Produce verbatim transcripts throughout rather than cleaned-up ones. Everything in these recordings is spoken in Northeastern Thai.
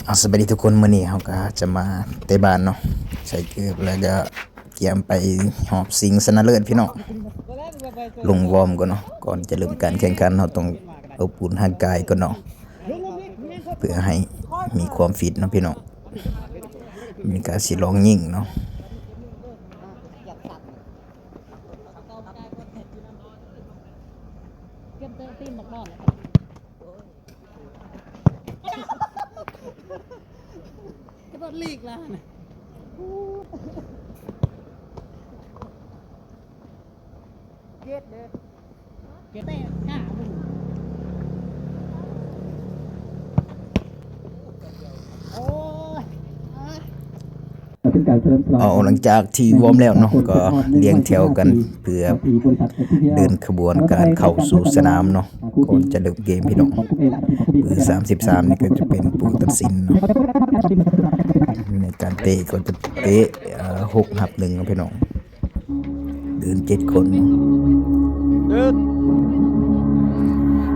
เอา สบายดีทุกคน มื้อนี้เฮาก็จะมาเตะบาลเนาะ ใส่เกิบแล้วก็เตรียมไปฮอบชิงชนะเลิศพี่น้อง ลงวอร์มก่อนเนาะ ก่อนจะเริ่มการแข่งขัน เฮาต้องอบอุ่นร่างกายก่อนเนาะ เพื่อให้มีความฟิตเนาะพี่น้อง มีการสิลองยิงเนาะ เตรียมเติมตีนบักนอนแล้วกัน กระโดดลีกแล้วนะ เกตเด้อ เกตเตะห้าลูก โอ้ย เป็นการเฉลิมฉลอง เอา หลังจากที่วอร์มแล้วเนาะ ก็เรียงแถวกันเพื่อเดินขบวนการเข้าสู่สนามเนาะ ก่อนจะเริ่มเกมพี่น้อง เบอร์สามสิบสามนี่ก็จะเป็นผู้ตัดสินเนาะ ในการเตะก็จะเตะ เอ่อ หก ทับ หนึ่ง เนาะพี่น้อง เดินเจ็ดคนเนาะ เดิน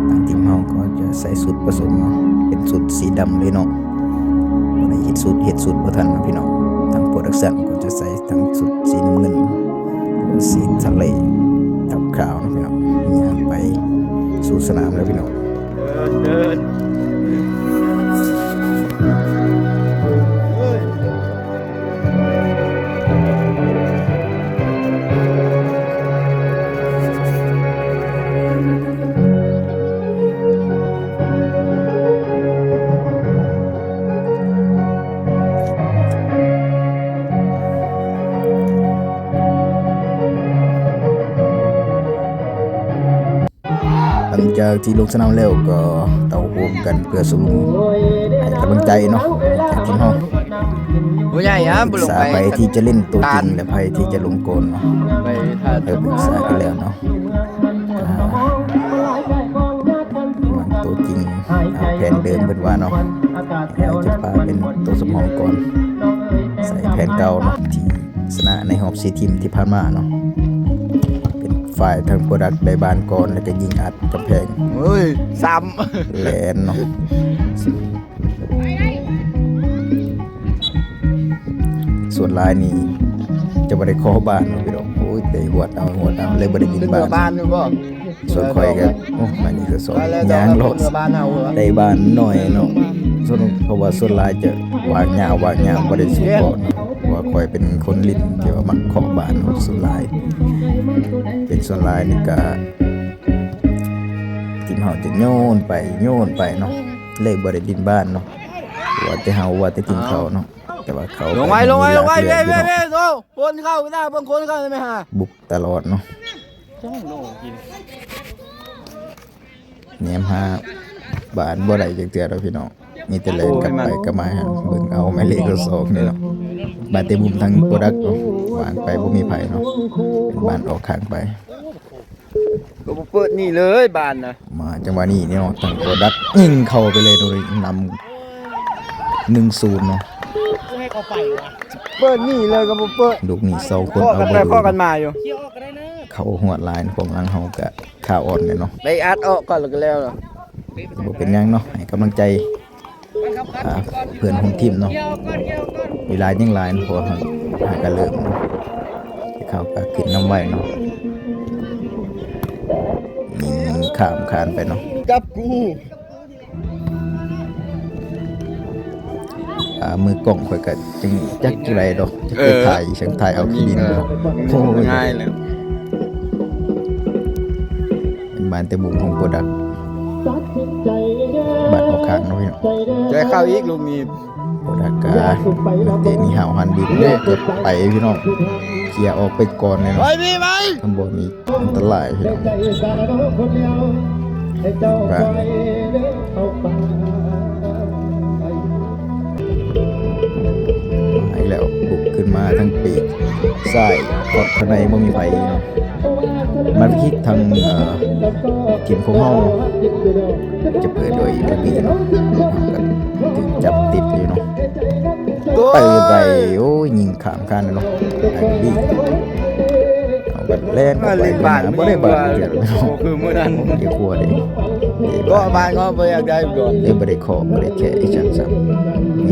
ทางทีมเฮาก็จะใส่ชุดผสมเนาะ เป็นชุดสีดำเลยเนาะ บ่ได้เฮ็ดชุด เฮ็ดชุดบ่ทันเนาะพี่น้อง ทางโปรดักชั่นก็จะใส่ทั้งชุดสีน้ำเงิน สีทะเล ทับขาวเนาะพี่น้อง ย่างไปสู่สนามแล้วพี่น้อง เดิน เดิน หลังจากที่ลงสนามแล้วก็เต้าโฮมกันเพื่อชุมนุมให้กำลังใจเนาะ จากทีมเฮา ผู้ใหญ่อะ ปรึกษา บ่ลงไป ไผที่จะเล่นตัวจริง และไผที่จะลงก่อนเนาะ ไปท่า เออ ปรึกษากันแล้วเนาะ อ่า วางตัวจริง เอาแผนเดิมเพิ่นว่าเนาะ แล้วจะปาเป็นตัวสำรองก่อน ใส่แผนเก่าเนาะ ที่ชนะในฮอบสี่ทีมที่ผ่านมาเนาะ เป็นฝ่ายทางโปรดักได้บาลก่อน แล้วก็ยิงอัดกำแพง เฮ้ย ซ้ำ แล่นเนาะ ส่วนหลายนี่จะบ่ได้ขอบาลเนาะพี่น้อง โอ้ย เตะหวดเอา หวดเอา เลยบ่ได้ยิงบาล บาลอยู่บ่ ส่วนข่อยก็ โอ้ อันนี้ก็สอง ย่างเลาะ เตะบาลหน่อยเนาะ ส่วน เพราะว่าส่วนหลายจะวางยาว วางยาว บ่ได้สู้บาลเนาะ เพราะว่าข่อยเป็นคนเล่นที่ว่ามักขอบบาลเนาะ ส่วนหลาย เป็นส่วนหลายนี่ก็ ทีมเฮาจะโยนไป โยนไปเนาะ เลยบ่ได้เล่นบาลเนาะ ว่าแต่เฮา ว่าแต่ทีมเขาเนาะ แต่ว่าเขา ลงไว้ ก็ ลงไว้ ลงไว้ มีหลากหลาย เว้ย เว้ย เนาะ เว้ย โอ้ คนเข้าหน้า เบิ่งคนเข้าได้ไหมฮะ บุกตลอดเนาะ แนมหาบาลบ่ได้จักเทื่อดอกพี่น้อง มีแต่แล่นกลับไปกลับมาหั่น เบิ่งเอาหมายเลขสองนี่เนาะ บาลเตะมุมทางโปรดักเนาะ วางไปบ่มีไผเนาะ เป็นบาลออกข้างไป ก็บ่เปิดนี่เลยบาลนะ มาจังหวะนี้เนี่ยเนาะ ทางโปรดักยิงเข้าไปเลย โดยนำ หนึ่งศูนย์ เนาะ เปิดนี่เลยก็บ่เปิด ลูกนี้สองคน ข้อกันไป เอาบ่อยู่ ข้อกันมาอยู่ เข้าฮอดไลน์ของหลังเฮาก็ขาอ่อนเลยเนาะ ได้อัดออกก่อนแล้วก็แล้วเนาะ บ่เป็นหยังเนาะ ให้กำลังใจ อ่า เพื่อนร่วมทีมเนาะ เวลายังหลายเนาะ เพราะว่าหากันเริ่มเนาะ เขาก็ขึ้นนำไวเนาะ ยิงข้ามคานไปเนาะ กับกู อ่า มือกล้องข่อยก็จังจักจั่งใดดอก จักไป เออ ถ่าย จังถ่ายเอาขี้ดินดอก โอ้ย ง่ายแล้ว เป็นบาลเตะมุมของโปรดัก บาลออกข้างเนาะพี่น้อง จะเข้าอีกลูกนี้ โปรดักกาเตะนี่ห่าวหันดินเลย เกือบไปพี่น้อง เคลียร์ออกไปก่อนเลยเนาะ ไปพี่ไป มันบ่มีอันตรายพี่น้อง บ้าน มาอีกแล้ว บุกขึ้นมาทางปีกซ้าย ขอดข้างในบ่มีไผเนาะ มาคิกทาง เอ่อ ทีมของเฮาเนาะ จะเปิดโดยลูกนี้เนาะ ก็ถูกจับติดอยู่เนาะ เปิดไป โอ้ย ยิงข้ามคานเลยเนาะ ไอ้นี่ เอาก็แล่นเข้าไป เล่นบาล บ่ได้บาล ไม่ยิง เดียวเลยเนาะ คือมื้อนั้น บ่ได้กลัวเลย ก็บาลก็บ่อยากได้ดอก เลยบ่ได้ขอ บ่ได้แค่อีจังซ้ำ มี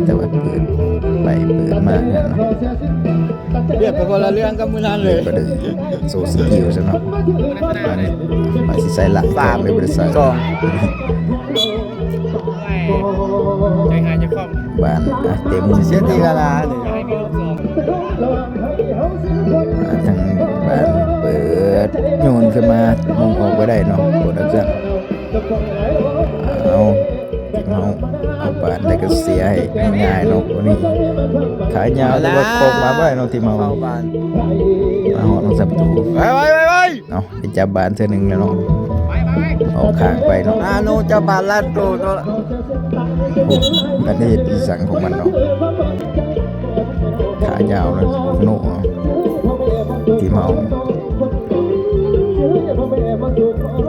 เรียกไปคนละเรื่องกับมื้อนั้นเลย ก็ได้โซสกิลซะเนาะ อันนี้ไปสิใส่หลัก สาม เลยบ่ได้ใส่ สอง ใจหายใจคว่ำ บาน อ่ะ เต็ม เสียทีละล้านเลย อ่ะ ทางบานเปิด โยนขึ้นมา มงออกไปได้เนาะ โปรดักชั่น เอา เอา เอาบานได้ก็เสียให้ง่ายๆเนาะ วันนี้ ขายาว แต่ว่าโคกมาบ่ได้เนาะ ทีมเฮา เข้าบาน มาฮอดเนาะ สับตู ไป ไป ไป ไป เนาะ ไปจับบานเทื่อหนึ่งแล้วเนาะ ออกข้างไปเนาะ อาโนจับบานลัดโตตัวละ โอ้ มันได้เฮ็ดอีสังของมันเนาะ ขายาวเลย โน่เนาะ ทีมเฮา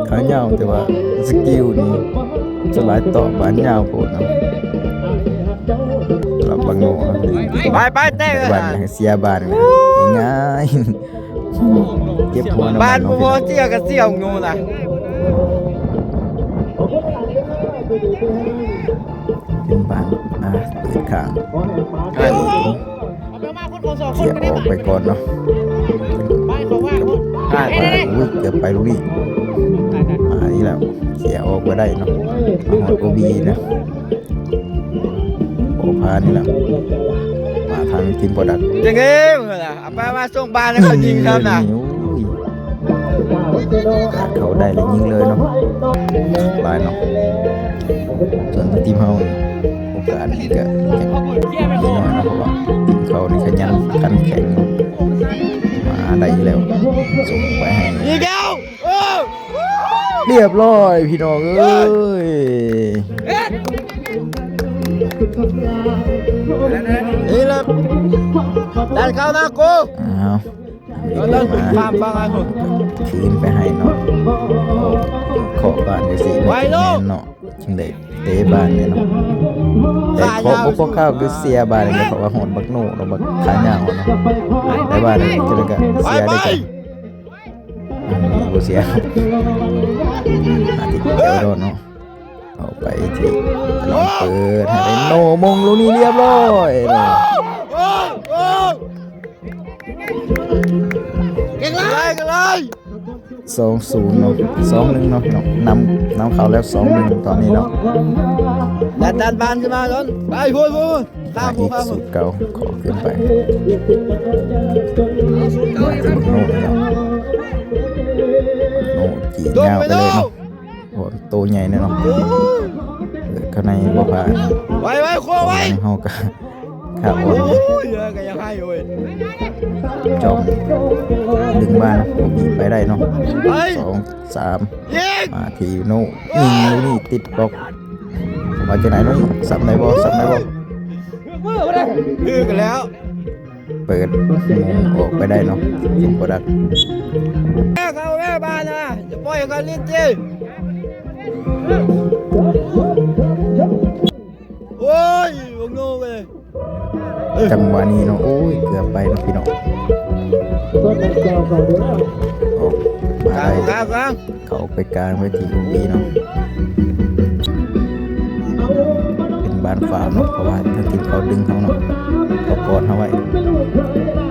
ขายาว แต่ว่าสกิลนี่ สไลด์ต่อบานยาวโพดเนาะ สำหรับบักโน่เนาะ ไป ไป เตะเลย บานเสียบานง่าย เจ็บหัวเนาะ บาน บานเนาะ บ่เสียก็เสียของโน่ล่ะ เป็นบาน อ่ะ เปิดข้าง เอ้ย เสียออกไปก่อนเนาะ พลาดไป อุ้ย เกือบไปลูกนี้ มานี่แล้ว เสียออกไปได้เนาะ มาฮอดโอบีนะ โอ้ พลาดนี่แหละ มาทางทีมโปรดัก จังเอ้ย มึงล่ะ เอาไปมาส่งบานให้เขายิงครับนะ โอ้ย โอกาสเขาได้เลยยิงเลยเนาะ หลายเนาะ ส่วนทีมเฮา โอกาสนี้ก็มีน้อยเนาะ เพราะว่าทีมเขานี่ขยันขันแข็ง มาได้แล้ว ส่งไปให้ อีกแล้ว เออ เรียบร้อยพี่น้องเอ้ย นี่ละ ดันเข้าหน้ากู อ้าว เอาเรื่อง มา ข้ามฟังให้ผม คืนไปให้เนาะ โอ้ ขอบานจังซี่ ไหวลูก แม่นเนาะ จังได้เตะบานเนี่ยเนาะ แต่ขอบ ขายาว พวกเขาคือเสียบานเนี่ย เพราะว่าโหดบักโน่เนาะ บักขายาวเนาะ ได้บานเนี่ย จังได้ก็เสียได้กัน ไป ไป อืม บ่เสีย อาทิตย์เดียวโดนเนาะ เอาไปที่ ลองเปิดให้โน่ มงลูกนี้เรียบร้อยเนาะ เก่งเลย เก่งเลย สองศูนย์เนาะ สองหนึ่งเนาะพี่น้อง นำ นำเขาแล้ว สองหนึ่ง ตอนนี้เนาะ ดัน ดันบานขึ้นมาก่อน ไป พูด พูด ข้าม อีก ข้าม สูตรเก่า ขอขึ้นไป มาถึงโน่นแล้ว โน่จียาวไปเลยเนาะ โอ้ โตใหญ่เลยเนาะ เออ ข้างในบ่ผ่าน ไวไวครัวไว ข้างในเฮาก็ ครับผม โอ้ย เยอะก็ยังให้เว้ย จอม ดึงบ้าน ผมมีไปได้เนาะ ไป สอง สาม ยิง มาที่โน่ ยิงลูกนี้ติดบล็อก มาจากไหนโน่ ซ้ำได้บ่ ซ้ำได้บ่ คือกันแล้ว เปิดมุมออกไปได้เนาะ ทีมโปรดัก แม่เขาแม่บ้านนะ จะปล่อยเขาเล่นจี โอ้ย วงโน่เว้ย จังหวะนี้เนาะ โอ้ย เกือบไปเนาะพี่น้อง ออกมาได้ กลาง กลาง กลาง เขาไปกลางไว้ที่ลูกนี้เนาะ เป็นบานฟาวล์เนาะ เพราะว่าทางทีมเขาดึงเขาเนาะ เขากอดเขาไว้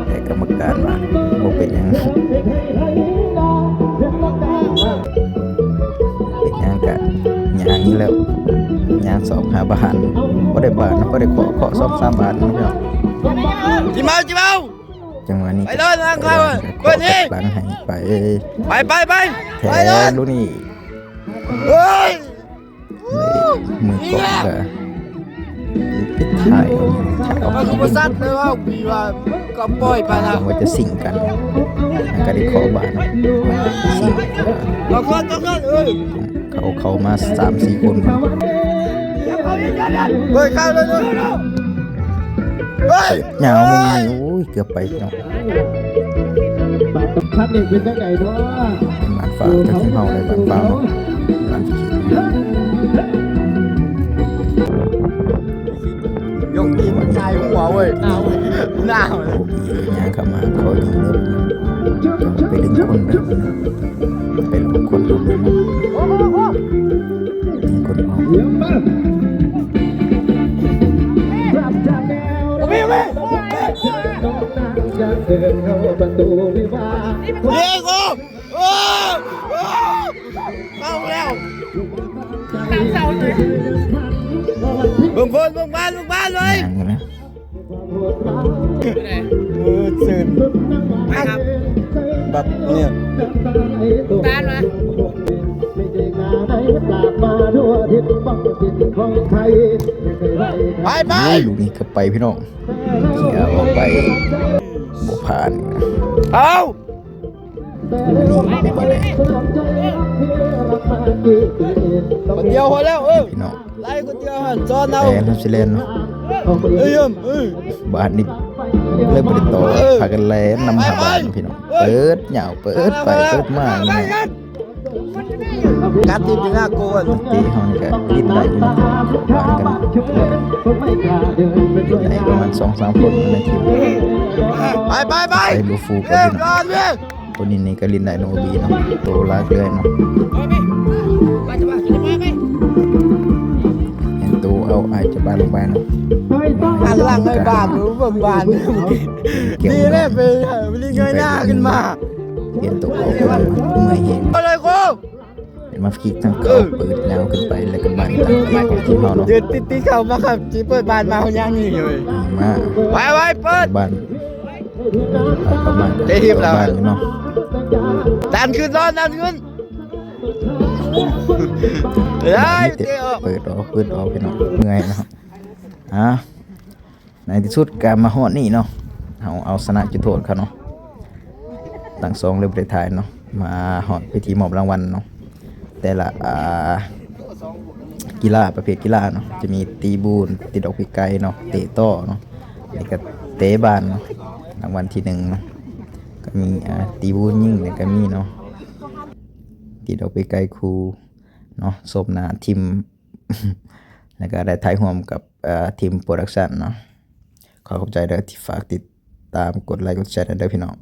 แต่กรรมการว่าบ่เป็นหยัง เป็นหยังกะย่างนี้แล้ว ย่างสองหาบาน บ่ได้บานเนาะ บ่ได้เคาะ เคาะสองสามบานเนาะพี่น้อง จิมเอา จิมเอา จังหวะนี้ ไปเลยนะ เคาะ เปิดนี่ หลังให้ไป ไป ไป ไป แถ ไปเลย ลูกนี้ เฮ้ย มือกองก็ไปถ่ายเอา มันก็บ่ซัดเลยว่า มีว่าก็ปล่อยไปนะ ว่าจะสิงกัน มันก็ได้เคาะบาน สิง เอาก่อน เอาก่อน เอ้ย เขาเข้ามาสามสี่คน เฮ้ย เข้าเลย เฮ้ย ยาวมุมนี้ โอ้ย เกือบไปเนาะ คันนี้เป็นจังได๋เนาะ บานฟาวล์ จักสิเฮาได้บานฟาวล์เนาะ บานฟาวล์ ยกตีนมันชายหัวเว้ย หน้าเว้ย หน้าเว้ย โอ้ย ย่างเข้ามา ขอยิงเลย ไปดึงคนเด้อ ไปดึงคนเด้อ ดึงคนออก โอ้ย โอ้ย เด้งโอ้โอ้โอ้เข้าแล้ว หลังเสาเลย เบิ่งคนเบิ่งบ้านเบิ่งบ้านเลย อย่างนี้นะ มือซื่น ไปครับ แบบเนี่ย ต้านมา ไปไป โอ้ยลูกนี้ก็ไปพี่น้องเขี่ยออกไปบ่ผ่าน เอา ลูกนี้บ่ได้ คนเดียวพอแล้วเออ พี่น้อง ไล่คนเดียวหันซ้อนเอา แต่เขาสิแล่นเนาะ เอ้ยเอ้ยเอ้ย บาดนี้เลยบ่ได้ต่อพากันแล่นนำหาบ้านพี่น้อง เปิดยาวเปิดไปเปิดมาอย่างนี้ กัดทีมอยู่หน้าโกน ตีห้องก็กินได้อยู่นะบ้านกันกินได้ประมาณสองสามคนในทีม ไปไปไป ไปบูฟูกั เอ้ย นพี่น้อง รอดเว้ย คนนี้นี่ก็ลินได้โนบีเนาะโตลากเลยเนาะเห็นโตเอาไอจะบ้านลงไปเนาะ หันหลังไปบาดหรือเบิ่งบาด เกี่ยว ดีเลยไปเออลิงเงยหน้าขึ้นมา เปลี่ยนโตเอาไปเมื่อยเฮง เอาเลยกู เป็นมาฟกิกทั้งเขาเปิดแนวขึ้นไปแล้วก็บ้านต่างๆของทีมเราเนาะ ยืนติดติดเขามาครับจีเปิดบานมาเขาย่างนี่เลย มา ไปไปเปิด บ้านเข้ามา เตะทีมเรา บ้านเนาะ ดันขึ้นรอดดันขึ้นได้เตะออก เปิดออกเปิดออกพี่น้องเมื่อยเนาะอ่ะในที่สุดก็มาฮอดนี่เนาะเอาเอาชนะจุดโทษเขาเนาะตั้งสองเลยบ่ได้ถ่ายเนาะมาฮอดพิธีมอบรางวัลเนาะแต่ละอ่ากีฬาประเภทกีฬาเนาะจะมีตีบูนตีดอกปีไก่เนาะเตะต่อเนาะแล้วก็เตะบานเนาะรางวัลที่หนึ่งเนาะก็มีอ่าตีบูนยิงแล้วก็มีเนาะตีดอกปีไก่ครูเนาะสมหน้าทีม แล้วก็ได้ถ่ายร่วมกับเอ่อทีมโปรดักชันเนาะขอขอบใจเด้อที่ฝากติดตามกดไลค์กดแชร์เด้อพี่น้อง